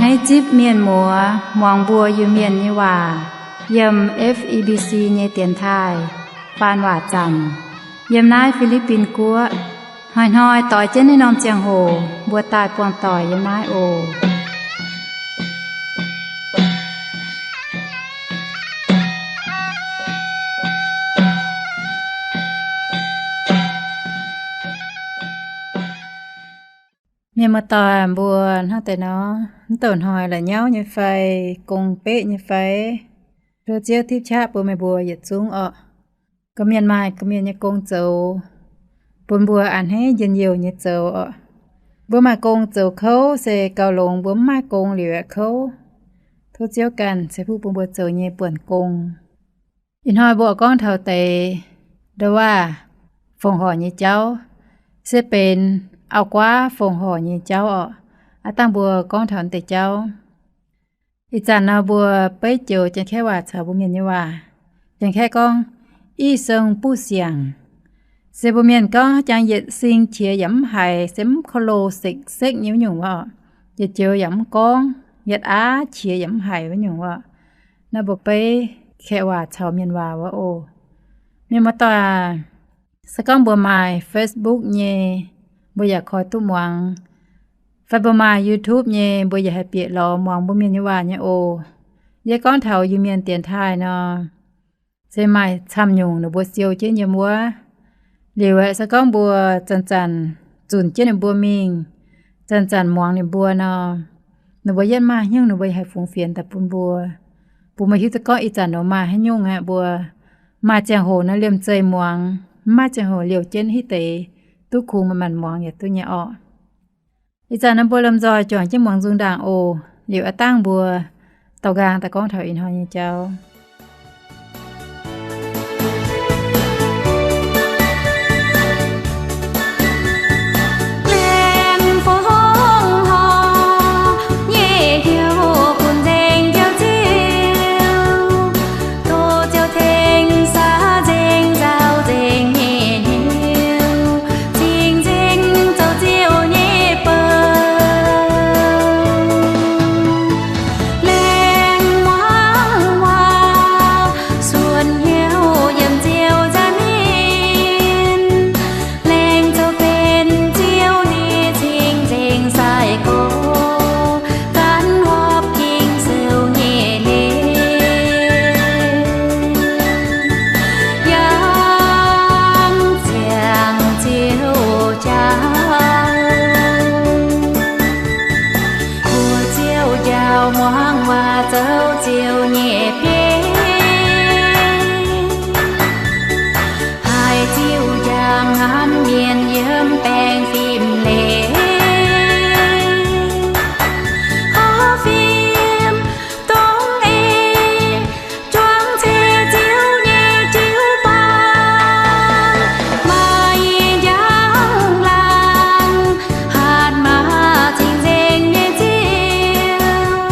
Naaiv zipv mienh muoz muangx mbuo Iu-Mienh nyei waac yiem F E B C nyei dienx taaih faan waac zanc yiem naaiv Fi^li^bin Guoqv. Hnoi-hnoi doix jienv naaiv norm ziangh hoc mbuo daaih buangh doic yiem naaiv oc. Mienh muoz-doic mbuo, hnangv deix nor, mv douc hnoi la'nyauv nyei fai, gong beqv nyei fai, tov Ziouv tipv qaqv bun meih mbuo yietc zungv orqc. Gorqv-mienh maaih gorqv-mienh nyei gong zoux, bun mbuo a'hneiv njien-youh nyei zoux orqc. Mbuo maaih gong zoux kouv se gauh longx, mbuo mv maaih gong liuz aeqv kouv. Tov Ziouv ganh ceix fuqv bun mbuo zoux nyei buonc gong. Ih hnoi mbuo gorngv taux deix ndouv waac fongc horc nyei jauv, se benx auv-guaav fongc horc nyei jauv orqc. Aav dangh mbuo gorngv taux deix jauv. Ih zanc nor mbuo beiv joux Janx-Kaeqv waac caux mbuo Mienh nyei waac. Janx-Kaeqv gorngv, 一生不想. Se mbuo Mienh gorngv jangx yietc sing qiex yaac mv haiz, se mv ko lo sekv-sekv nyei wuov nyungc wuov orqc. Yietc joux yaac mv gorngv, yietc aav qiex yaac mv haiz wuov nyungc wuov. Naaiv mbuo beiv Kaeqv waac caux Mienh waac wuov oc. Mienh muoz-doic, se gorngv mbuo maaih Facebook nyei, mbuo yaac koi duqv muangx. Fai mbuo maaih YouTube nyei, mbuo yaac haih bieqc lorz muangx mbuo Mienh nyei waac nyei oc. Yie gorngv taux Iu-Mienh dienx taaih nor, se maaih camv nyungc ninh mbuo siou jienv yiem wuov. Liuz aeqv, se gorngv mbuo zanc-zanc zunc jienv ninh mbuo mingh, zanc-zanc muangx ninh mbuo nor, ninh mbuo yietv maaih haaix nyungc ninh mbuo haih fungx fienx daaih bun mbuo, bun mbuo hiuv duqv gorngv ih zanc nor maaih haaix nyungc aqv. Mbuo maaih ziangh hoc nor liemh zeih muangx, mv maaih ziangh hoc liouh jienv hitv deix duqv kungx manc-manc muangx yaac duqv nyei orqc. Ih zanc nor mbuo lomh nzoih juangc jienv muangx nzung ndaangc oc. Liuz aav dangh mbuo daaux nqaang daaih gorngv taux ih hnoi nyei jauv. Laengz fongc horc nyei hnyouv bun nzengc Njoux Ziouv, tov Ziouv tengx saax nzengc nzauh nzengc nyei hnyouv, cing-nzengc zoux Ziouv nyei bou. Laengz muangx waac, suonc hnyouv yiem Ziouv nzaangc mienv. Laengz zoux benx Ziouv nyei cing-nzengc sai-gorx, gaanv horpc Ging-Sou nyei leiz. Yangh ziangx Ziouv jauv, mbuox Ziouv njaaux muangx waac zoux Ziouv nyei bieiv. Haiz Ziouv njaaux ngamv mienh yiem baengh fim leiz. Horpc fim dongh ei, juangc ceix Ziouv nyei jiu-baang, maaih njang-laangc, hatc maaz cing-nzengc nyei Ziouv.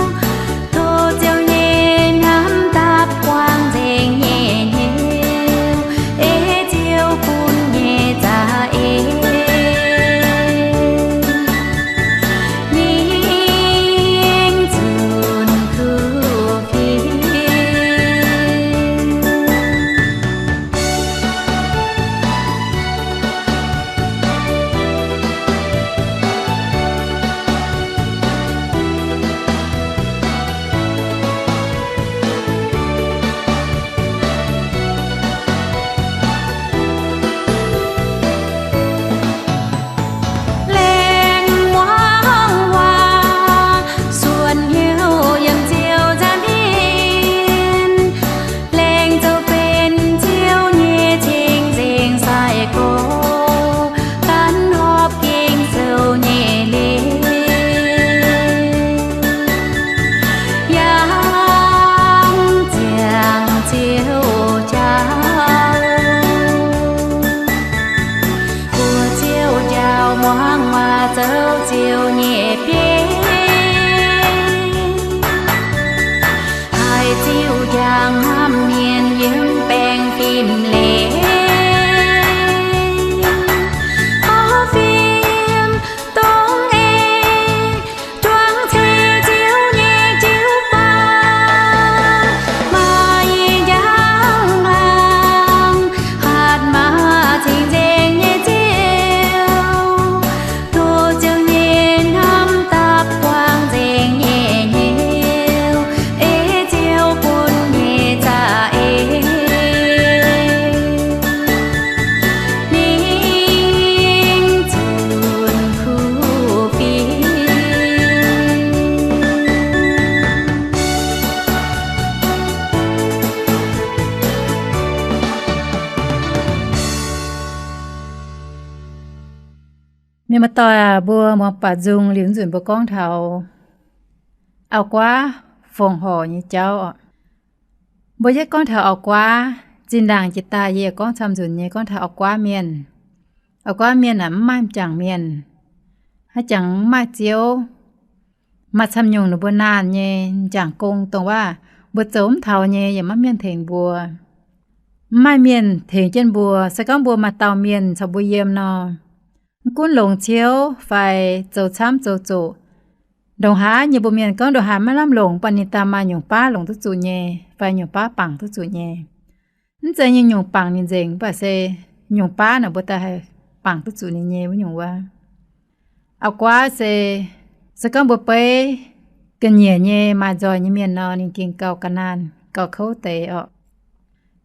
Mienh muoz-doic aac, mbuo muangx baac nzung liuz nzunc mbuo gorngv taux auv-guaav fongc horc nyei jauv oc. Mbuo yietv gorngv taux auv-guaav, zinh ndaangc jiex daaih yie gorngv camv nzunc nyei gorngv taux auv-guaav mienh. Auv-guaav mienh aeqv, mv maaih m'jangc mienh, haaix jangx mv maaih ziouv. Maaih camv nyungc ninh mbuo naanh nyei m'jangc gong, dongh waac mbuo zoux mv taux nyei yaac maiv mienh tengx mbuo. Mv maaih mienh tengx jienv mbuo. Se gorngv mbuo maaih dauh mienh caux mbuo yiem nor, mv gunv longx ciouv fai zoux camv zoux zoqc, ndongc haaix nyei mbuo mienh gorngv ndongc haaix maiv lamh longc, mv baac ninh daaih maaih nyungc baav longc duqv zuqc nyei fai nyungc baav bangc duqv zuqc nyei. Mv zeiz nyungc-nyungc bangc ninh nzengc, mv baac se nyungc baav naaic mbuo daaih haih bangc duqv zuqc ninh nyei wuov nyungc wuov. Auv-guaav se, se gorngv mbuo beiv ga'nyiec nyei maaih nzoih nyei mienh nor, ninh gengh gauh ga'naanh gauh kouv deix oc.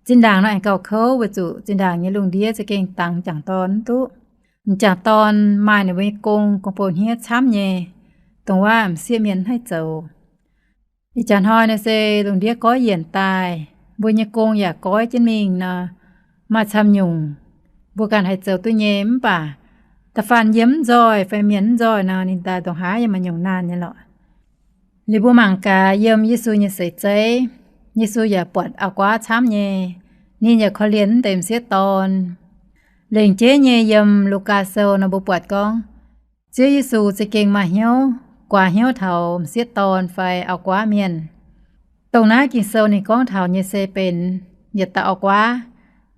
Zinh ndaangc nor aengx gauh kouv weic zuqc zinh ndaangc nyei lungh ndiev za'gengh dangx m'jangc dorn mv duqv. M'jangc dorn maaih ninh mbuo nyei gong, gong-bou hniev camv nyei, dongh waac m'sieqv mienh mv haih zoux. Ih jaax hnoi naaiv se lungh ndiev goiv yienc daaih, mbuo nyei gong yaac goiv jienv mingh nor, maaih camv nyungc mbuo ganh haih zoux duqv nyei, mv baac da'faanh yiem mv nzoih fai mienh mv nzoih nor, ninh daaih ndongc haaix yaac maaih nyungc naanh nyei lorqc. Liuz mbuo mangc gaax yiem Yesu nyei seix zeiv, Yesu yaac buatc auv-guaav camv nyei, ninh yaac korv-lienh wuov deix m'sieqv dorn. Lengc jeiv nyei yiem Lugaa Sou nor mbuo buatc gorngv, Ziouv Yesu za'gengh maaih hnyouv guaax hnyouv taux m'sieqv dorn fai auv-guaav mienh. Dongh naaiv Ging-Sou ninh gorngv taux nyei se benx yietc dauh auv-guaav,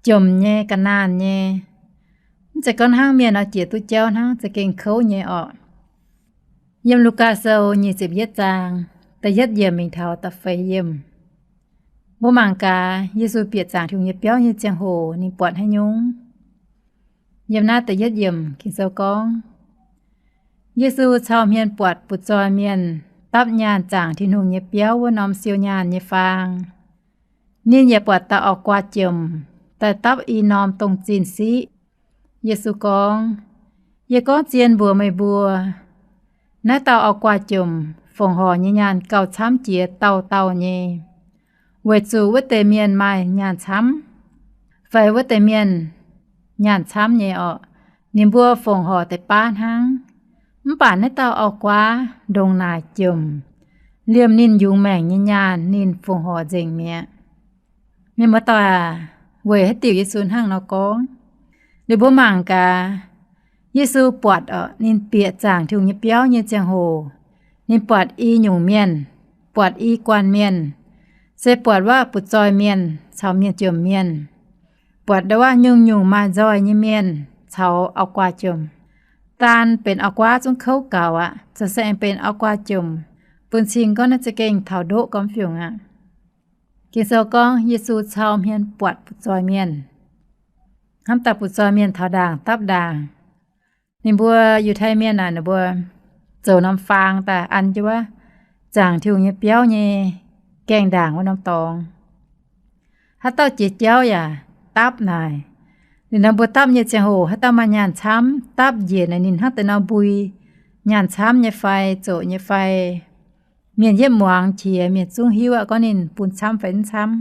jomc nyei, ga'naanh nyei. Mv zeiz gorngv hnangv mienh nor jiex duqv jauv hnangv, za'gengh kouv nyei orqc. Yiem Lugaa Sou nyic ziepc yietv zaang, da'yietv yiemc mingh taux da'feix yiemc, mbuo mangc gaax Yesu bieqc zaangc Tin-Hungh nyei biauv nyei ziangh hoc ninh buatc haaix nyungc. Yiem naaiv da'yietv yiemc Ging-Sou gorngv, Yesu cau hmien buatc butv-zoih mienh dapv nyaanh zaangc Tin-Hungh nyei biauv wuov norm siou nyaanh nyei faang. Ninh yaac buatc dauh auv-guaax jomc daaih dapv i norm dongh zinh siqv. Yesu gorngv, Yie gorngv zien mbuox meih mbuo, naaiv dauh auv-guaax jomc fongc horc nyei nyaanh gauh camv jiex dauh dauh nyei. Weic zuqc wuov deix mienh maaih nyaanh camv, fai wuov deix mienh nyaanh camv nyei orqc, ninh mbuo fongc horc deix baav hnangv. Mv baac naaiv dauh auv-guaav ndongc naaic jomc, liemh ninh yungz maengc nyei nyaanh ninh fongc horc nzengc mi'aqv. Mienh muoz-doic aac, weic haaix diuc Yesu hnangv nor gorngv? Liuz mbuo mangc gaax, Yesu buatc oc, ninh bieqc zaangc Tin-Hungh nyei biauv nyei ziangh hoc, ninh buatc i nyungc mienh, buatc i guanh mienh, se buatc waac butv-zoih mienh caux mienh jomc mienh, buatc ndau waac nyungc-nyungc maaih nzoih nyei mienh caux auv-guaax jomc. Daan benx auv-guaav zungv kouv gaux aqv, zoux saeng benx auv-guaax jomc, bun cing gorngv naaiv za'gengh taux ndoqv gormx fiungc aqv. Ging-Sou gorngv Yesu cau hmien buatc butv-zoih mienh. Hnamv daaih butv-zoih mienh taux ndaangc dapv ndaangc. Ninh mbuo Yiutai Mienh naaic, ninh mbuo zoux norm faang daaih an jienv wuov zaangc Tin-Hungh nyei biauv nyei gaengh ndaangc wuov norm dorngx. Haaix dauh jiex jauv yaac dapv naaic. Liuz nor mbuo dapv nyei ziangh hoc, haaix dauh maaih nyaanh camv dapv njiec naaic, ninh hnangv deix norm mbui nyaanh camv nyei fai zoqc nyei fai, mienh yietv muangx qiex mienh zungv hiuv aqv gorngv ninh bun camv fai mv camv.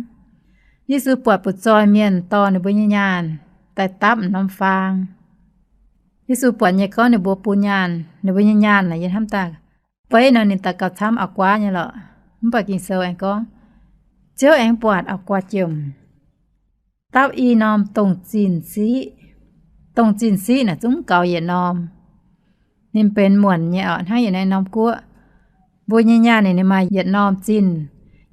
Yesu buatc butv-zoih mienh dorh ninh mbuo nyei nyaanh daaih dapv norm faang. Yesu buatc nyei gorngv ninh mbuo bun nyaanh, ninh mbuo nyei nyaanh naaic yie hnamv daaih beiv nor ninh daaih gauh camv auv-guaav nyei lorqc. Mv baac Ging-Sou aengx gorngv, Ziouv aengx buatc auv-guaax jomc dapv i norm dongh zinh siqv. Dongh zinh siqv naaic zungv gaux yietc norm. Ninh benx muonc nyei orqc, hnangv yietc norm guoqv. Mbuo nyei nyaanh ninh maaih yietc norm zinh.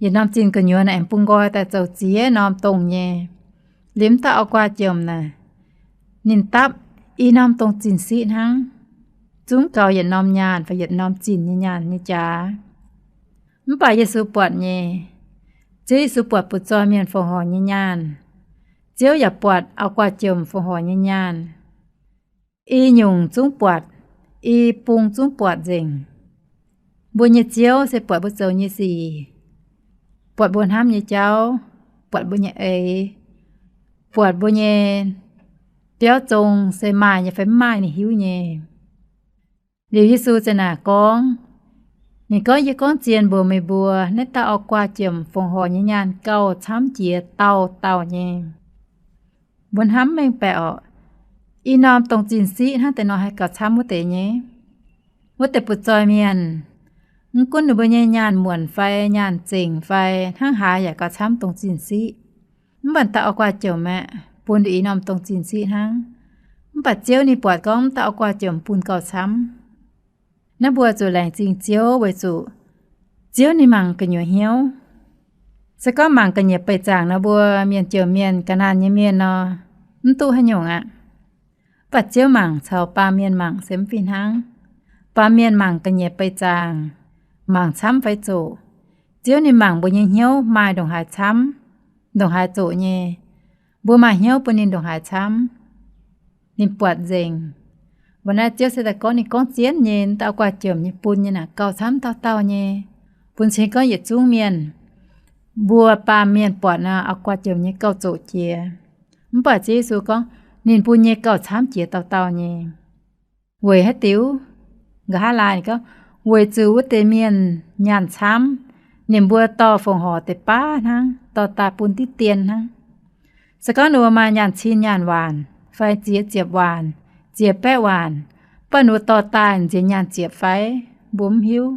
Yietc norm zinh gu'nyuoz naaic aengx bun nqoi daaih zoux ziex norm dongh nyei. Liuz mv dauh auv-guaax jomc naaic, ninh dapv i norm dongh zinh siqv hnangv, zungv gaux yietc norm nyaanh fai yietc norm zinh nyei nyaanh nyei jaax. Mv baac Yesu buatc nyei. Ziouv Yesu buatc butv-zoih mienh fongc horc nyei nyaanh. Ziouv yaac buatc auv-guaax jomc fongc horc nyei nyaanh. I nyungc zungv buatc, i bung zungv buatc nzengc. Mbuo nyei Ziouv se buatc mbuo zoux nyei sic, buatc mbuo hnamv nyei jauv, buatc mbuo nyei eix, buatc mbuo nyei biauv zong se maaih nyei fai mv maaih ninh hiuv nyei. Liuz Yesu ziouc naaic gorngv, ninh gorngv, Yie gorngv zien mbuox meih mbuo, naaiv dauh auv-guaax jomc fongc horc nyei nyaanh gauh camv jiex dauh dauh nyei. Mbuo hnamv mengh baeqc orqc, i norm dongh zinh siqv hnangv deix nor haih gauh camv wuov deix nyei. Wuov deix butv-zoih mienh, mv gunv ninh mbuo nyei nyaanh muonc fai nyaanh zengc fai hnangv haaix yaac gauh camv dongh zinh siqv. Mv baac dauh auv-guaax jomc aeqv, bun i norm dongh zinh siqv hnangv. Mv baac Ziouv ninh buatc gorngv dauh auv-guaax jomc bun gauh camv. Naaiv mbuo zuqc laengz zingh Ziouv weic zuqc Ziouv ninh mangc gu'nyuoz hnyouv. Se gorngv mangc ga'nyiec beih zaangc nor, mbuo mienh jomc mienh, ga'naanh nyei mienh nor, mv duqv haaix nyungc aqv. Mv baac Ziouv mangc caux baamh mienh mangc se mv fih hnangv. Baamh mienh mangc ga'nyiec beih zaangc, mangc camv fai zoqc. Ziouv ninh mangc mbuo nyei hnyouv maaih ndongc haaix camv, ndongc haaix zoqc nyei. Mbuo maaih hnyouv bun ninh ndongc haaix camv, ninh buatc nzengc. Weic naaiv Ziouv se daaih gorngv ninh gorngv zien nyei, dauh auv-guaax jomc nyei bun nyei naaic gauh camv dauh dauh nyei. Bun cing gorngv yietc zungv mienh, mbuo baamh mienh buatc nor, auv-guaax jomc nyei gauh zoqc jiex. Mv baac Ziouv Yesu gorngv ninh bun nyei gauh camv jiex dauh dauh nyei. Weic haaix diuc? Nqa'haav laai ninh gorngv, weic zuqc wuov deix mienh nyaanh camv, ninh mbuo dorh fongc horc deix baav hnangv, dorh daaih bun diqv dien hnangv. Se gorngv ninh mbuo maaih nyaanh cin nyaanh waanc fai ziex ziepc waanc, ziex baeqv waanc, mv baac ninh mbuo dorh daaih nziex nyaanh ziepc fai? Mbuo mv hiuv.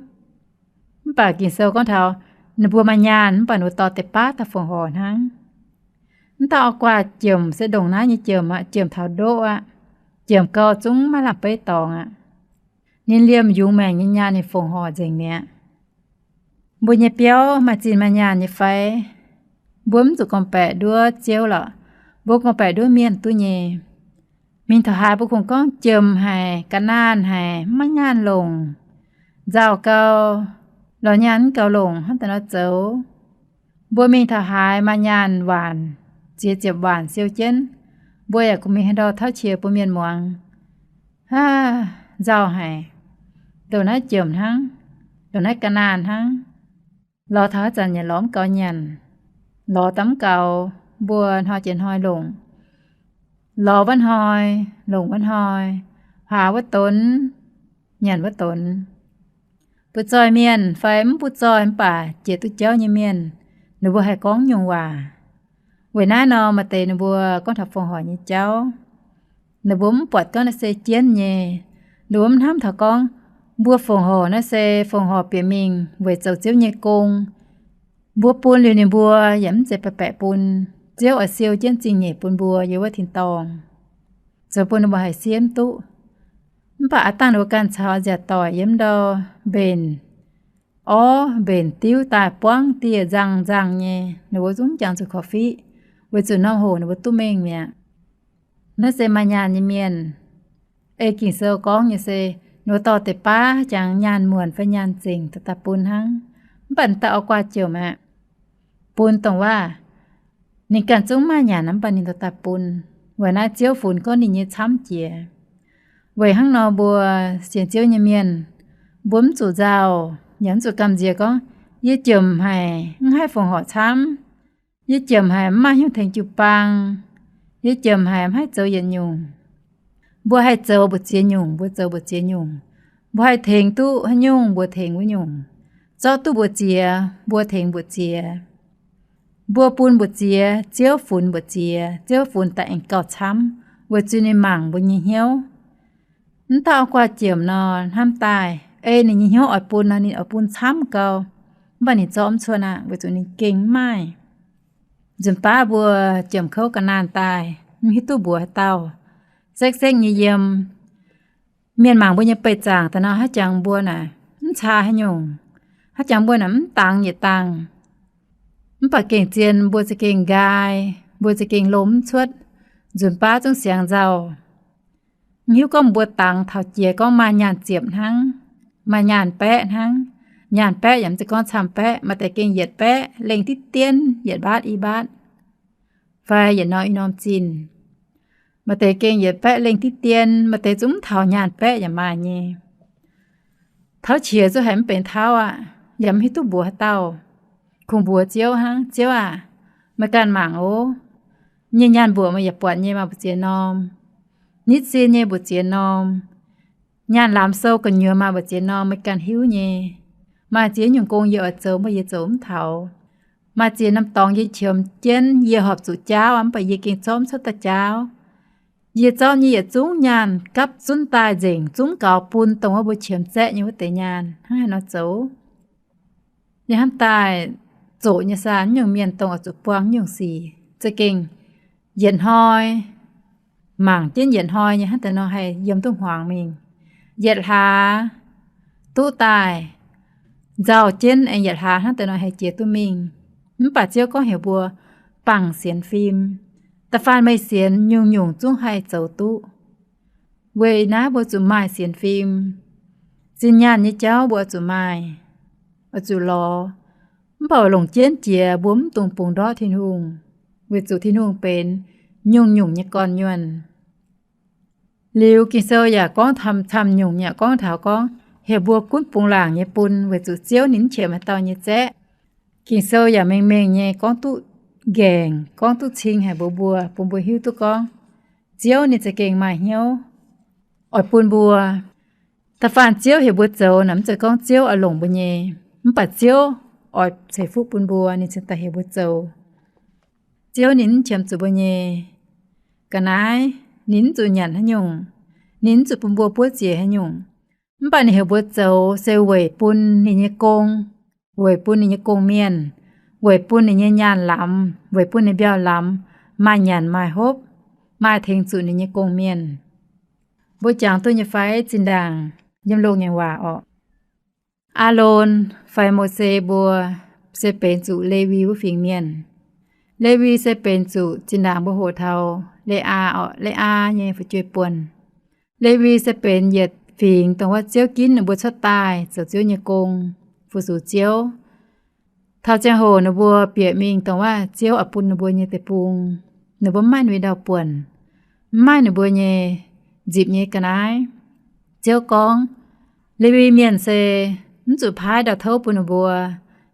Mv baac Ging-Sou gorngv taux ninh mbuo maaih nyaanh, mv baac ninh mbuo dorh deix baav daaih fongc horc hnangv. Mv dauh auv-guaax jomc se ndongc naaiv nyei jomc aqv, jomc taux ndoqv aqv, jomc gau zungv maiv lamh beiv dorngx aqv. Ninh liemh yungz maengc nyei nyaanh ninh fongc horc nzengc mi'aqv. Mbuo nyei biauv maaih zinh maaih nyaanh nyei fai? Mbuo mv zuqc gorngv-baeqc nduov Ziouv lorqc, mbuo gorngv-baeqc nduov mienh duqv nyei. Mingh taux haaix mbuo kungx gorngv jomc haic, ga'naanh haic, maiv nyaanh longc, nzauh gau, lorz nyaanh mv gaux longc hnangv daaih nor zoux. Mbuo mingh taux haaix maaih nyaanh waanc, ziex ziepc waanc siou jienv, mbuo yaac kungx mingh haaix ndau tauv qiex bun mienh muangx. Aav, nzauh haic, ndongc naaiv jomc hnangv, ndongc naaiv ga'naanh hnangv. Lorz taux haaix zanc yaac lorz mv gaux nyanc, lorz daaih mv gaux, mbuo hnoi jiex hnoi longc, lorz wuov hnoi, longc wuov hnoi, hlaax wuov donx, nyanc wuov donx. Butv-zoih mienh fai mv butv-zoih mv baac jiex duqv jauv nyei mienh, ninh mbuo haih gorngv nyungc waac. Weic naaiv nor maaih deix ninh mbuo gorngv taux fongc horc nyei jauv, ninh mbuo mv buatc gorngv naaiv se jienv nyei. Ninh mbuo mv hnamv taux gorngv mbuo fongc horc naaiv se fongc horc bieqc mingh weic zoux Ziouv nyei gong. Mbuo bun liuz ninh mbuo yaac mv zeiz baeqc baeqc bun. Ziouv oix siou jienv zingh nyeic bun mbuo yiem wuov tin-dorngh, zoux bun ninh mbuo haiz siev mv duqv. Mv baac aav dangh ninh mbuo ganh caux nziaauc doic yiem ndau mbenc orv mbenc diuv daaih buangv dieh nzangh nzangh nyei, ninh mbuo zungv jangx zuqc korv-fiqv, weic zuqc norm hoc ninh mbuo duqv mengh mi'aqv. Naaiv se maaih nyaanh nyei mienh. Ei Ging-Sou gorngv nyei se, ninh mbuo dorh deix baav jangx nyaanh muonc fai nyaanh zengc daaih bun hnangv. Mv baac dauh auv-guaax jomc aeqv, bun dongh waac. Ninh ganh zungv maaih nyanc mv baac ninh dorh daaih bun. Weic naaiv Ziouv funx gorngv ninh nyei camv jiex. Weic hnangv nor mbuo sienx Ziouv nyei mienh, mbuo mv zuqc nzauh, yaac mv zuqc gamh nziex gorngv, yie jomc haic mv haih fongc horc camv. Yie jomc haic mv maaih hnyouv tengx jiu-baang. Yie jomc haic mv haih zoux yietc nyungc. Mbuo haih zoux mbu'ziex nyungc, mbuo zoux mbu'ziex nyungc. Mbuo haih tengx duqv haaix nyungc, mbuo tengx wuov nyungc. Zorqv duqv mbu'ziex, mbuo tengx mbu'ziex. Mbuo bun mbu'ziex, Ziouv funx mbu'ziex, Ziouv funx daaih aengx gauh camv, weic zuqc ninh mangc mbuo nyei hnyouv. Mv dauh auv-guaax jomc nor, hnamv daaih ei ninh nyei hnyouv oix bun nor, ninh oix bun camv gau, mv baac ninh zorqv mv cuotv aqv, weic zuqc ninh gengh mv maaih. Nzunc baav mbuo jomc kouv ga'naanh daaih, mv hiuv duqv mbuox haaix dauh. Sekv-sekv nyei yiem. Mienh mangc mbuo nyei beih zaangc daaih nor, haaix jangx mbuo naaic mv caa haaix nyungc. Haaix jangx mbuo naaic mv dangx yietc dangh. Mv baac gengh zien mbuo za'gengh nqaai, mbuo za'gengh lomh mv cuotv, nzunc baav zungv siangx nzauh. Mv hiuv gorngv mbuo dangx taux jiex gorngv maaih nyaanh ziepc hnangv, maaih nyaanh baeqv hnangv. Nyaanh baeqv yaac mv zeiz gorngv camv baeqv, maaih deix gengh yietc baeqv lengh diqv dienv, yietc mbaatv i mbaatv, fai yietc norm i norm zinh. Maaih deix gengh yietc baeqv lengh diqv dienv, maaih deix zungv mv taux nyaanh baeqv yaac maaih nyei. Tauv qiex zungv haiz mv benx tauv aqv, yaac mv hiuv duqv mbuox haaix dauh. Kungx mbuox Ziouv hnangv, Ziouv aac, meih ganh mangc oc. Nyei nyaanh mbuoqc meih yaac buatc nyei, maaih mbu'ziex norm. Nitv sin nyei mbu'ziex norm. Nyaanh lamz sou gu'nyuoz maaih mbu'ziex norm, meih ganh hiuv nyei. Maaih ziex nyungc gong yie oix zoux, mv baac yie zoux mv taux. Maaih ziex norm dorngx yie qiemx jienv, yie horpc zuqc jaauv aqv, mv baac yie gengh zorqv mv cuotv daaih jaauv. Yie zorqv nyei yietc zungv nyaanh gapv zunv daaih nzengc zungv gaux bun dongh wuov mbuo qiemx zaeqv nyei wuov deix nyaanh hnangv haaix nor zoux. Yie hnamv daaih zoqc nyei saa nyungc mienh dongh oix zuqc buang nyungc sic za'gengh yietc hnoi mangc jienv yietc hnoi nyei hnangv deix nor haih yiem duqv hmuangx mingh. Yietc hlaax duqv daaih nzauh jienv aengx yietc hlaax hnangv deix nor haih jiex duqv mingh. Mv baac Ziouv gorngv heuc mbuo bangc sienx fim. Da'faanh meih sienx nyungc-nyungc zungv haih zoux duqv. Weic naaiv mbuo zuqc maaih sienx fim. Zinh nyaanh nyei jauv mbuo oix zuqc maaih, oix zuqc lorz. Mv baac longc jienv jiex mbuo mv dungx bungx ndortv Tin-Hungh, weic zuqc Tin-Hungh benx nyungc-nyungc nyei gorn-nyuonh. Liuz Ging-Sou yaac gorngv camv-camv nyungc yaac gorngv taux gorngv heuc mbuo gunv bungx laangc nyei bun, weic zuqc Ziouv ninh mv qiemx haaix dauh nyei zaeqv. Ging-Sou yaac mengh mengh nyei gorngv duqv nqaengc, gorngv duqv cing haic mbuox mbuo, bun mbuo hiuv duqv gorngv Ziouv ninh za'gengh maaih hnyouv oix bun mbuo. Da'faanh Ziouv heuc mbuo zoux naaic, mv zeiz gorngv Ziouv oix longc mbuo nyei, mv baac Ziouv oix ceix fuqv bun mbuo, ninh cingx daaih heuc mbuo zoux. Ziouv ninh mv qiemx zuqc mbuo nyei ga'naaiv, ninh mv zuqc nyanc haaix nyungc, ninh mv zuqc bun mbuo buov ziex haaix nyungc. Mv baac ninh heuc mbuo zoux se weic bun ninh nyei gong, weic bun ninh nyei gong-mienh, weic bun ninh nyei nyaanh lamz, weic bun ninh mbiauh lamz maaih nyanc maaih hopv, maaih tengx zuqc ninh nyei gong-mienh. Mbuo jangx duqv nyei fai? Zinh ndaangc yiem Loz-Ngaengc Waac orqc, Aalon fai Mose mbuo se benx zuqc Lewi wuov fingx mienh. Lewi se benx zuqc zinh ndaangc mbuo hoqc taux Le^aa orqc, Le^aa nyei fu'jueiv-buonc. Lewi se benx yietc fingx dongh wuov Ziouv ginv ninh mbuo cuotv daaih zoux Ziouv nyei gong, fu-sux Ziouv. Taux ziangh hoc ninh mbuo bieqc mingh dongh wuov Ziouv oix bun ninh mbuo nyei deic-bung, ninh mbuo mv maaih ninh mbuo ndau-buonc, mv maaih ninh mbuo nyei nzipc nyei ga'naaiv. Ziouv gorngv, Lewi Mienh se mv zuqc paaiv ndau-touv bun ninh mbuo.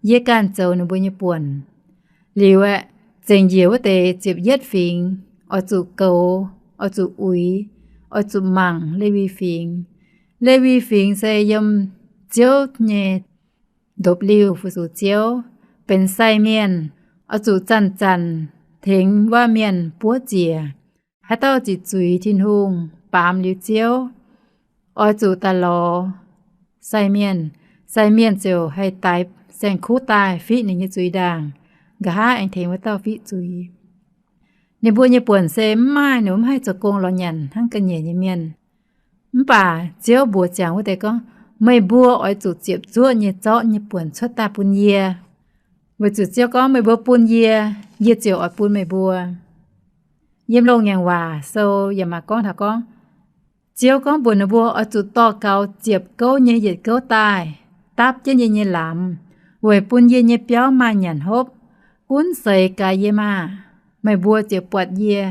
Yie ganh zoux ninh mbuo nyei buonc. Liuz aeqv, zengc njiec wuov deix ziepc yietv fingx oix zuqc goux, oix zuqc uix, oix zuqc mangc Lewi Fingx. Lewi Fingx se yiem Ziouv nyei ndopv-liuh fu-sux Ziouv, benx sai mienh, oix zuqc zanc-zanc tengx wuov mienh buov ziex. Haaix dauh ziqc zuiz Tin-Hungh, baamz liuz Ziouv, oix zuqc daaih lorz sai mienh. Sai mienh ziouc haih daix saeng-kuv daaih fiqv ninh nyei zuiz ndaangc, nqa'haav aengx tengx wuov dauh fiqv zuiz. Ninh mbuo nyei buonc se mv maaih, ninh mbuo mv haih zoux gong lorz nyanc hnangv ga'nyiec nyei mienh. Mv baac Ziouv mbuox ziangx wuov deix gorngv, meih mbuo oix zuqc ziepc zuoqv nyei zorqv nyei buonc cuotv daaih bun yie, weic zuqc Ziouv gorngv, meih mbuo bun yie, yie ziouc oix bun meih mbuo. Yiem Loz-Ngaengc Waac Sou yaac maaih gorngv taux gorngv, Ziouv gorngv mbuox ninh mbuo oix zuqc dorh gaux ziepc gouv nyei yietc gouv daaih, dapv jienv yie nyei lamz, weic bun yie nyei biauv maaih nyanc hopv. Gunv seix gaax yie maah! Meih mbuo ziouc buatc yie,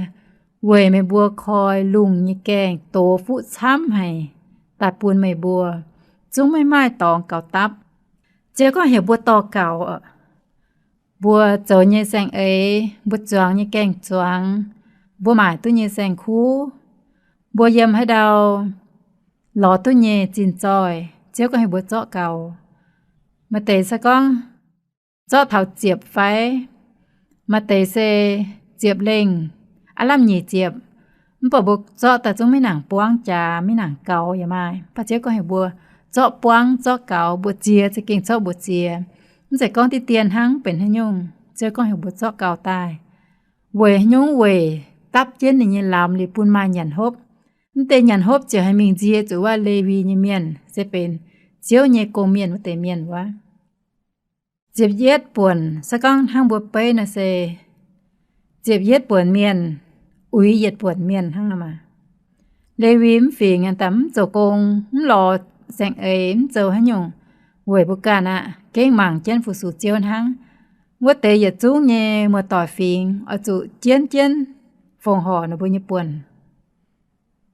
weic meih mbuo koi lungh nyei gaengh dox fuqv camv haic daaih bun meih mbuo, zungv maiv maaih dorngx gaux dapv. Ziouv gorngv heuc mbuo dorh gaux, mbuo zoux nyei saeng-eix, mbuo zuangx nyei gaeng-zuangx, mbuo maaic duqv nyei saeng-kuv, mbuo yiem haaix ndau lorz duqv nyei zinh zoih, Ziouv gorngv heuc mbuo zorqv gaux. Maaih deix se gorngv zorqv taux ziepc fai, maaih deix se ziepc lengh, aav lamh nyic ziepc. Mv baac mbuo zorqv daaih zungv maiv nangc buangv jaax, maiv nangc gaux yaac maaih. Mv baac Ziouv gorngv heuc mbuo zorqv buangv, zorqv gaux, mbu'ziex za'gengh zorqv mbu'ziex. Mv zeiz gorngv diqv dien hnangv benx haaix nyungc, Ziouv gorngv heuc mbuo zorqv gaux daaih. Weic haaix nyungc? Weic dapv jienv ninh nyei lamz liuz bun maaih nyanc hopv. Mv deix nyanc hopv ziouc haih mingh nzie zuqc wuov Lewi nyei mienh, se benx Ziouv nyei gong-mienh wuov deix mienh wuov. Ziepc yietv buonc se gorngv hnangv mbuo beiv nor se ziepc yietv buonc mienh uix yietc buonc mienh hnangv nor maah. Lewi mv fingx daaih mv zoux gong, mv lorz saeng-eix, mv zoux haaix nyungc, weic mbuo ganh aqv gengh mangc jienv fu-sux Ziouv hnangv. Wuov deix yietc zungv nyei muoz-doic fingx oix zuqc jienv jienv fongc horc ninh mbuo nyei buonc,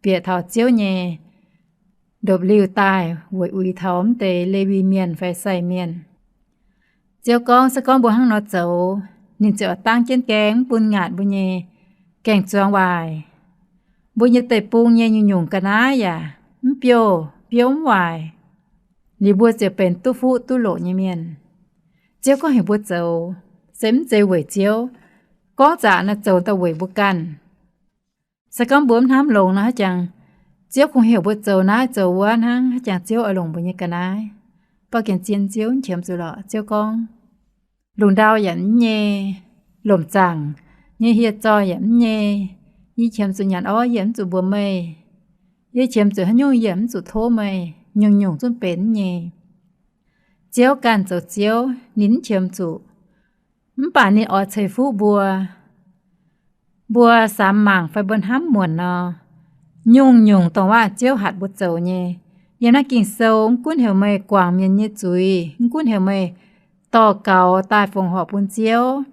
bieqc taux Ziouv nyei ndopv-liuh daaih weic uix taux mv deix Lewi Mienh fai sai mienh. Ziouv gorngv, se gorngv mbuo hnangv nor zoux, ninh ziouc dangv jienv gaeng mv bun ngaatc mbuo nyei gaeng-zuangx waaic. Mbuo nyei deic-bung nyei nyungc-nyungc ga'naaiv yaac mv biouv, biouv mv waaic. Liuz mbuo ziouc benx duqv fuqv duqv loqc nyei mienh. Ziouv gorngv heuc mbuo zoux, se mv zeiz weic Ziouv. Gorngv zaqc naaiv zoux daaih weic mbuo ganh. Se gorngv mbuo mv hnamv longx nor, haaix jangx Ziouv kungx heuc mbuo zoux naaiv zoux wuov hnangv, haaix jangx Ziouv oix longc mbuo nyei ga'naaiv. Bauh gen zien Ziouv qiemx zuqc lorqc. Ziouv gorngv, lungh ndau yaac mv nyei, lomc zaangc nyei hieh zoih yaac mv nyei. Yie qiemx zuqc nyanc orv yie mv zuqc mbuox meih. Yie qiemx zuqc haaix nyungc yie mv zuqc tov meih. Nyungc-nyungc zungv benx mv nyei. Ziouv ganh zoux Ziouv, ninh mv qiemx zuqc. Mv baac ninh oix ceix fuqv mbuo. Mbuo samx mangc fai mbuo hnamv muonc nor, nyungc-nyungc dongh waac Ziouv hatc mbuo zoux nyei. Yiem naaiv Ging-Sou, mv gunv heuc meih guangc mienh nyei zuiz, mv gunv heuc meih dorh gaux daaih fongc horc bun Ziouv,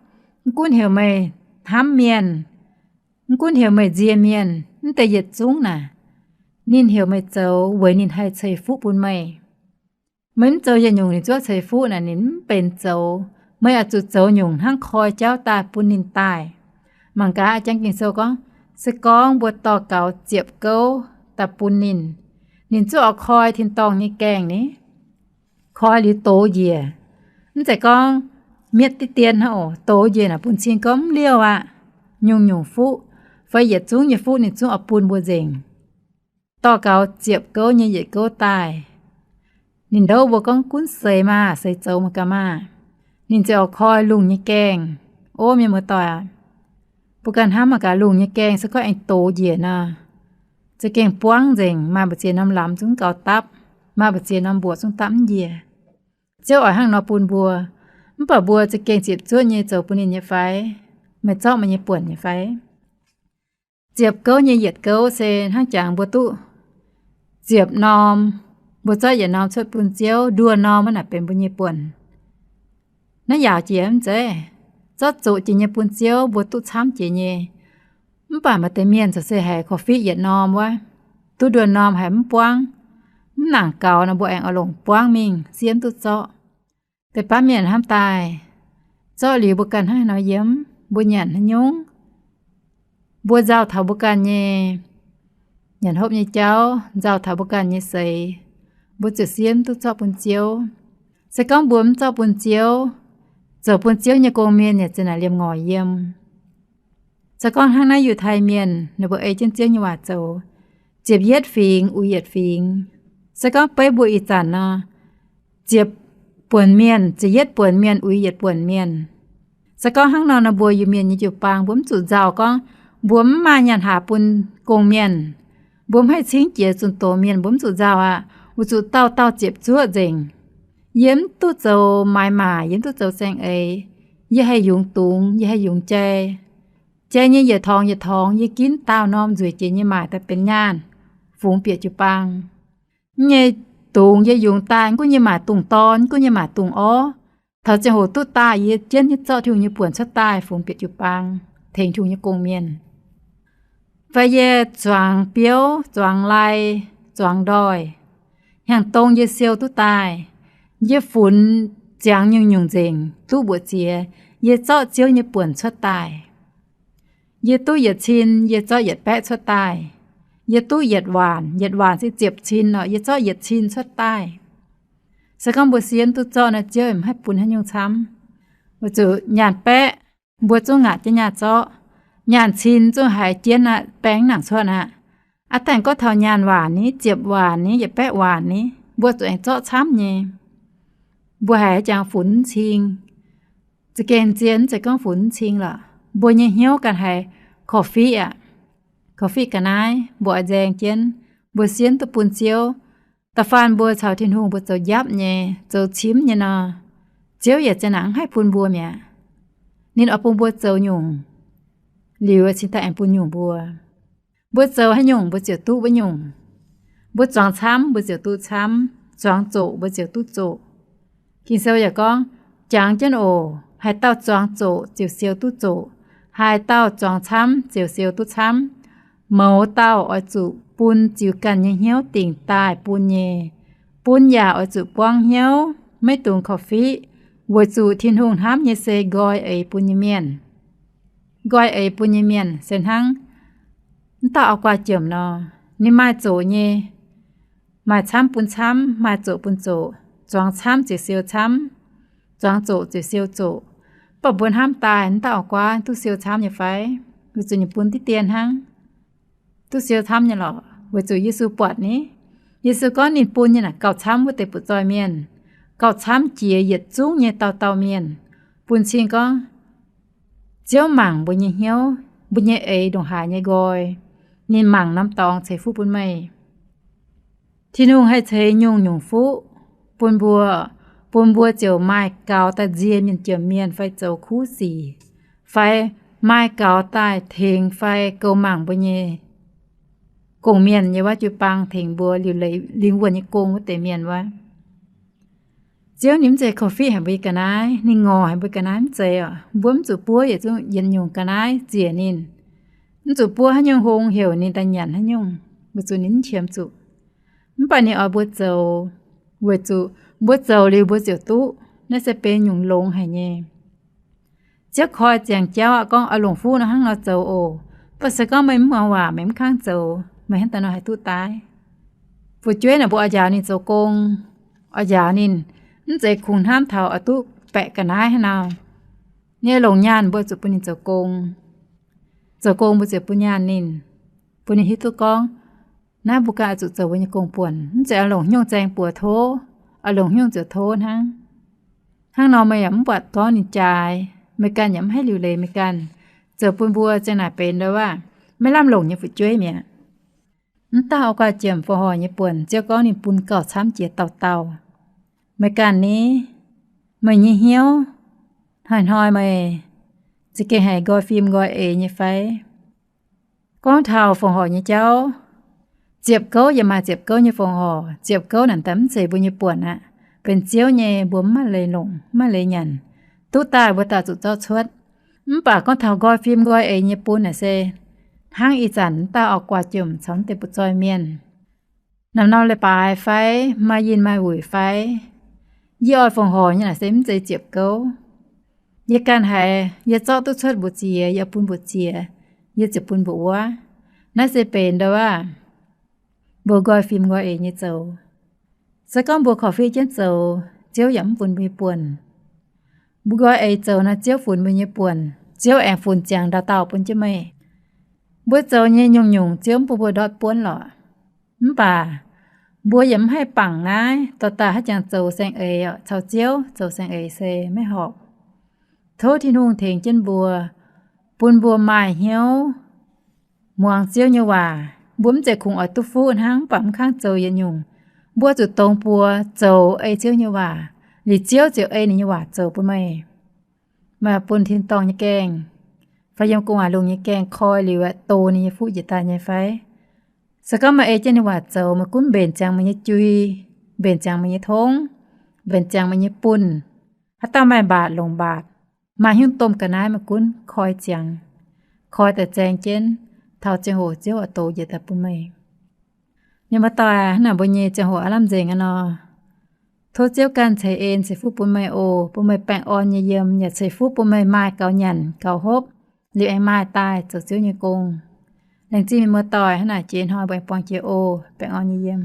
mv gunv heuc meih hnamv mienh, mv gunv heuc meih nzie mienh, mv deix yietc zungv naaic, ninh heuc meih zoux weic ninh haih ceix fuqv bun meih. Meih mv zoux yietc nyungc ninh zuov ceix fuqv naaic, ninh mv benx zoux. Meih oix zuqc zoux nyungc hnangv koi jauv daaih bun ninh daaih. Mangc gaax, jangx Ging-Sou gorngv, se gorngv mbuo dorh gaux ziepc gouv daaih bun ninh, ninh zuov oix koi tin-dorngh nyei gaengh ni, koi liuz dox njiec. Mv zeiz gorngv mietv diqv dien hnangv oc, dox njiec naaic bun cing gorngv mv liouh aqv. Nyungc-nyungc fuqv fai yietc zungv nyei fuqv ninh zungv oix bun mbuo nzengc. Dorh gaux ziepc gouv nyei yietc gouv daaih, ninh ndouv mbuo gorngv gunv seix maah, seix zoux mangc gaax maah, ninh ziouc oix koi lungh nyei gaengh. Ov, mienh muoz-doic aac, mbuo ganh hnamv mangc gaax, lungh nyei gaengh se gorngv aengx dox njiec nor, za'gengh buangv nzengc, maaih mbu'ziex norm lamz zungv gauh dapv, maaih mbu'ziex norm mbuoqc zungv dapv mv njiec. Ziouv oix hnangv nor bun mbuo. Mv baac mbuo za'gengh ziepc zuoqv nyei zoux bun ninh nyei fai? Meih zorqv meih nyei buonc nyei fai? Ziepc gouv nyei yietc gouv se hnangv jangx mbuo duqv ziepc norm, mbuo zorqv yietc norm cuotv bun Ziouv, nduoh norm wuov naaic benx mbuo nyei buonc. Naaiv yaauc jiex mv zeiz? Zorqv zoqc jiex nyei bun Ziouv, mbuo duqv camv jiex nyei. Mv baac maaih deix mienh corc se haiz korv-fiqv yietc norm wuov, duqv nduoh norm haiz mv buangv, mv nangc gaux nor, mbuo aengx oix longc buangv mingh siemv duqv zorqv. Deix baav mienh hnamv daaih, zorqv liuz mbuo ganh hnangv haaix nor yiem, mbuo nyanc haaix nyungc, mbuo nzauh taux mbuo ganh nyei nyanc hopv nyei jauv, nzauh taux mbuo ganh nyei seix, mbuo ziouc siemv duqv zorqv bun Ziouv. Se gorngv mbuo mv zorqv bun Ziouv, zoux bun Ziouv nyei gong-mienh yaac za'naaic liemh ngorc yiem. Se gorngv hnangv naaiv Yiutai Mienh ninh mbuo ei jienv Ziouv nyei waac zoux, ziepc yietv fingx uix yietc fingx. Se gorngv beiv mbuo ih zanc nor, ziepc buonc mienh, ziepc yietv buonc mienh uix yietc buonc mienh. Se gorngv hnangv nor, nor mbuo Iu-Mienh nyei jiu-baang mbuo mv zuqc nzauh gorngv mbuo mv maaih nyaanh haaz bun gong-mienh, mbuo mv haih cingv jiex zunh doz mienh, mbuo mv zuqc nzauh aqv. Weic zuqc dauh dauh ziepc zuoqv nzengc. Yie mv duqv zoux maaiz maaic, yie mv duqv zoux saeng-eix. Yie haih yungz dungz, yie haih yungz jai. Jai nyei yietc torngx yietc torngx yie ginv daauh norm nzueic jiex nyei maaic daaih benx nyaanh fungx bieqc jiu-baang. Nyei dungz yie yungz daaih, mv gunv yie maaic dungz dorn, mv gunv yie maaic dungz orv, taux ziangh hoc duqv daaih yie jienv nyei zorqv Tin-Hungh nyei buonc cuotv daaih fungx bieqc jiu-baang, tengx Tin-Hungh nyei gong-mienh. Fai yie zuangx biouv, zuangx lai, zuangx ndoih, hnyangx-dong yie siou duqv daaih, yie funx ziangx nyungc-nyungc nzengc duqv mbuoqc ziex, yie zorqv Ziouv nyei buonc cuotv daaih. Yie duqv yietc cin, yie zorqv yietc baeqv cuotv daaih. Yie duqv yietc waanc, yietc waanc se ziepc cin orqc, yie zorqv yietc cin cuotv daaih. Se gorngv mbuo siemv duqv zorqv nor, Ziouv mv haih bun haaix nyungc camv. Weic zuqc nyaanh baeqv mbuo zungv ngaatc jienv nyaah zorqv, nyaanh cin zungv haiz jienv aqv, baeng mv nangc cuotv aqv. Aav dangh gorngv taux nyaanh waanc ni, ziepc waanc ni, yietc baeqv waanc ni, mbuo zuqc aengx zorqv camv nyei. Mbuo haiz jangx funx mv cing. Za'gengh zien mv zeiz gorngv funx mv cing lorqc. Mbuo nyei hnyouv ganh haiz korv-fiqv aqv. Korv-fiqv ga'naaiv mbuo oix nzaeng jienv, mbuo siemv duqv bun Ziouv. Da'faanh mbuo caux Tin-Hungh mbuo zoux njapv nyei, zoux cimv nyei nor, Ziouv yaac za'nanc mv haih bun mbuo mi'aqv. Ninh oix bun mbuo zoux nyungc liuz cingx daaih aengx bun nyungc mbuo. Mbuo zoux haaix nyungc mbuo ziouc duqv wuov nyungc. Mbuo zuangx camv mbuo ziouc duqv camv, zuangx zoqc mbuo ziouc duqv zoqc. Ging-Sou yaac gorngv, jangx jienv oc, haaix dauh zuangx zoqc ziouc siou duqv zoqc, haaix dauh zuangx camv ziouc siou duqv camv. Mouz dauh oix zuqc bun ziux ganh nyei hnyouv dingc daaih bun nyei. Bun yaac oix zuqc buangv hnyouv, maiv dungx korv-fiqv, weic zuqc Tin-Hungh hnamv nyei se nqoi eix bun nyei mienh. Nqoi eix bun nyei mienh se hnangv mv dauh auv-guaa jomc nor, ninh maaih zoqc nyei, maaih camv bun camv, maaih zoqc bun zoqc, zuangx camv ziouc siou camv, zuangx zoqc ziouc siou zoqc. Mv baac mbuo hnamv daaih mv dauh auv-guaa duqv siou camv nyei fai? Weic zuqc ninh bun diqv dien hnangv. duqv siou camv nyei lorqc, weic zuqc Yesu buatc ni. Yesu gorngv ninh bun nyei naaic gauh camv wuov deix butv-zoih mienh, gauh camv jiex yietc zungv nyei dauh dauh mienh, bun cing gorngv Ziouv mangc mbuo nyei hnyouv, mbuo nyei eix ndongc haaix nyei nqoi, ninh mangc norm dorngx ceix fuqv bun meih. Tin-Hungh haih ceix nyungc-nyungc fuqv bun mbuo, bun mbuo ziouc maaih gaux daaih nzie mienh jomc mienh fai zoux kuv sic, fai maaih gaux daaih tengx fai goux mangc mbuo nyei gong-mienh nyei wuov jiu-baang, tengx mbuo liuc leiz lingh wuonh nyei gong wuov deix mienh wuov. Ziouv ninh mv zeiz korv-fiqv haic mbuo nyei ga'naaiv, ninh ngorc haic mbuo ga'naaiv mv zeiz oc. Mbuo mv zuqc buov yietc zungv yietc nyungc ga'naaiv ziec ninh, mv zuqc buov haaix nyungc hung heuc ninh daaih nyanc haaix nyungc, weic zuqc ninh mv qiemx zuqc. Mv baac ninh oix mbuo zoux, weic zuqc mbuo zoux liuz mbuo ziouc duqv. Naaiv se benx nyungc longx haic nyei. Ziouv koi ziangx jauv aqv, gorngv oix longc fuqv nor hnangv nor zoux oc. Mv baac se gorngv meih mv muangx waac, meih mv kangv zoux, meih hnangv daaih nor haih duqv daaih? Fu'jueiv naaic mbuo oix njaaux ninh zoux gong, oix njaaux ninh, mv zeiz kungx hnamv taux oix duqv baeqc ga'naaiv hnangv nor. Ninh longc nyaanh mbuo zuqc bun ninh zoux gong. Zoux gong mbuo ziouc bun nyaanh ninh, bun ninh hiuv duqv gorngv naaiv mbuo ganh oix zuqc zoux mbuo nyei gong-buonc, mv zeiz oix longc haaix nyungc zaeng buoz tov, oix longc haaix nyungc ziouc tov hnangv. Hnangv nor meih yaac mv buatc gorngv ninh jaaix, meih ganh yaac mv haih liuc leiz meih ganh, zoux bun mbuo ziang naaic benx ndo waac maiv lamh longc nyei fu'jueiv mi'aqv. Mv dauh oix guaax jiemc fongc horc nyei buonc, Ziouv gorngv ninh bun gauh camv jiex dauh dauh. Meih ganh ni, meih nyei hnyouv hnoi-hnoi meih za'gengh haiz nqoi fim nqoi eix nyei fai? Gorngv taux fongc horc nyei jauv, ziepc gouv yaac maaih ziepc gouv nyei fongc horc. Ziepc gouv naaic daaih mv zeiz mbuo nyei buonc aqv, benx Ziouv nyei, mbuo mv maaih leiz longc, mv maaih leiz nyanc. Duqv daaih mbuo daaih zuqc zorqv cuotv. Mv baac gorngv taux nqoi fim nqoi eix nyei bun naaic se hnangv ih zanc mv dauh oix guaax jiemc caux mv deix butv-zoih mienh, namx norm leiz-baaix fai, maaih yinh maaih wuic fai, yie oix fongc horc nyei naaic se mv zeiz ziepc gouv. Yie ganh haiz yie zorqv duqv cuotv mbu'ziex, yie bun mbu'ziex, yie ziouc bun mbu'wuov. Naaiv se benx ndo waac mbuo nqoi fim nqoi eix nyei zoux. Se gorngv mbuo korv-fiqv jienv zoux, Ziouv yaac mv funx mbuo nyei buonc. Mbuo nqoi eix zoux nor, Ziouv funx mbuo nyei buonc. Ziouv aengx funx ziangx ndau-dauh bun jienv meih. Mbuo zoux nyei nyungc-nyungc Ziouv mv bun mbuo ndortv buonv lorqc. Mv baac mbuo yaac mv haih bangc naaiv dorh daaih haaix jangx zoux saeng-eix oc. Caux Ziouv zoux saeng-eix se maiv horpc. Tov Tin-Hungh tengx jienv mbuo, bun mbuo maaih hnyouv muangx Ziouv nyei waac. Mbuo mv zeiz kungx oix duqv fuqv hnangv, mv baac mv kangv zoux yietc nyungc. Mbuo zuqc dongz buoz zoux ei Ziouv nyei waac, liuz Ziouv ziouc ei ninh nyei waac zoux bun meih. Meih bun tin-dorngh nyei gaengh fai yiem gu'nguaaic lungh nyei gaengh koi liuz aeqv, dox ninh nyei fuqv njiec daaih nyei fai? Se gorngv meih ei jienv ninh waac zoux, meih gunv mbenc ziangx meih nyei jui, mbenc ziangx meih nyei tongv, mbenc ziangx meih nyei bunh. Haaix dauh maaih mbaatc longc mbaatc, maaih hnyouv domh ga'naaiv, meih gunv koi ziangx, koi daaih zaeng jienv, taux ziangh hoc Ziouv oix dox njiec daaih bun meih. Mienh muoz-doic, hnangv naaic mbuo nyei ziangh hoc aav lamh nzengc aqv nor. Tov Ziouv ganh ceix en ceix fuqv bun meih oc, bun meih baengh orn nyei yiem, yaac ceix fuqv bun meih maaih gaux nyanc gaux hopv, liuz aengx maaih daaih zoux Ziouv nyei gong. Laengz zingh mienh muoz-doic, hnangv naaic jiex hnoi mbuo aengx buangh jiex oc. Baengh orn nyei yiem.